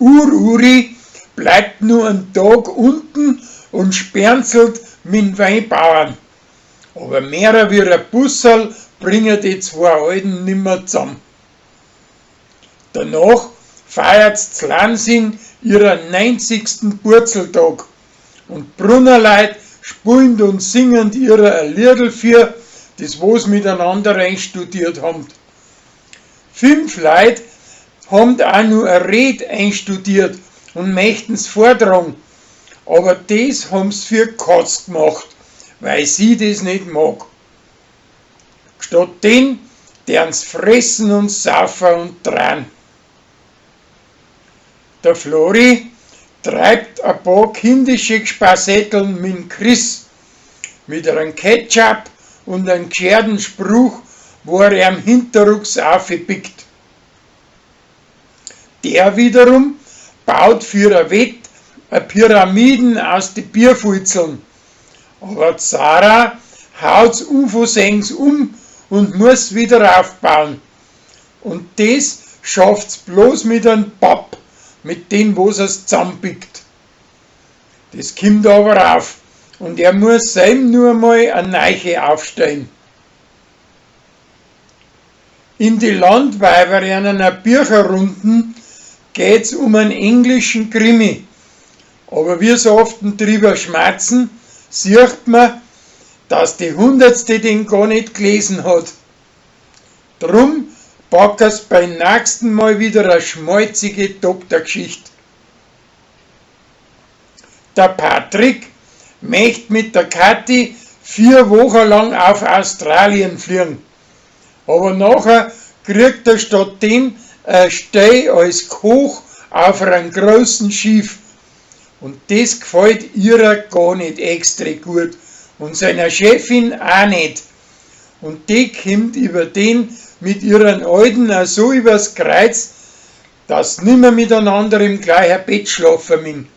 Ur-Uri bleibt nur einen Tag unten und spernzelt mit'm Weinbauern. Aber mehrer wie a Busserl bringen die zwei Alten nimmer zusammen. Danach feiert's Lansing ihren 90. Purzeltag und Brunnerleut spielen und singen ihrer ein Liedl für, das wo's miteinander einstudiert haben. 5 Leut haben auch nur eine Red einstudiert und möchten's vortragen, aber das haben's für Katz gemacht, weil sie das nicht mag. Statt den, dern's fressen und saufen und dran. Der Flori treibt ein paar kindische Gespasetteln mit Chris, mit einem Ketchup und einem gescherten Spruch, wo er ihm hinterrücks aufpickt. Der wiederum baut für ein Wett a Pyramiden aus die Bierfutzeln. Aber Zara haut's unversehens um und muss wieder aufbauen. Und das schafft's bloß mit einem Papp, mit dem, wo's es zusammenpickt. Das kommt aber auf und er muss selber nur einmal eine Neiche aufstellen. In die Landweiber in einer Bücherrunden geht's um einen englischen Krimi. Aber wie so oft drüber schmatzen, sieht man, dass die 100. den gar nicht gelesen hat. Drum packer's beim nächsten Mal wieder eine schmalzige Doktorgeschichte. Der Patrick möchte mit der Kathi 4 Wochen lang auf Australien fliegen. Aber nachher kriegt er statt dem eine Stelle als Koch auf einem großen Schiff. Und das gefällt ihrer gar nicht extra gut und seiner Chefin auch nicht. Und die kommt über den mit ihren Alten auch so übers Kreuz, dass nimmer miteinander im gleichen Bett schlafen müssen.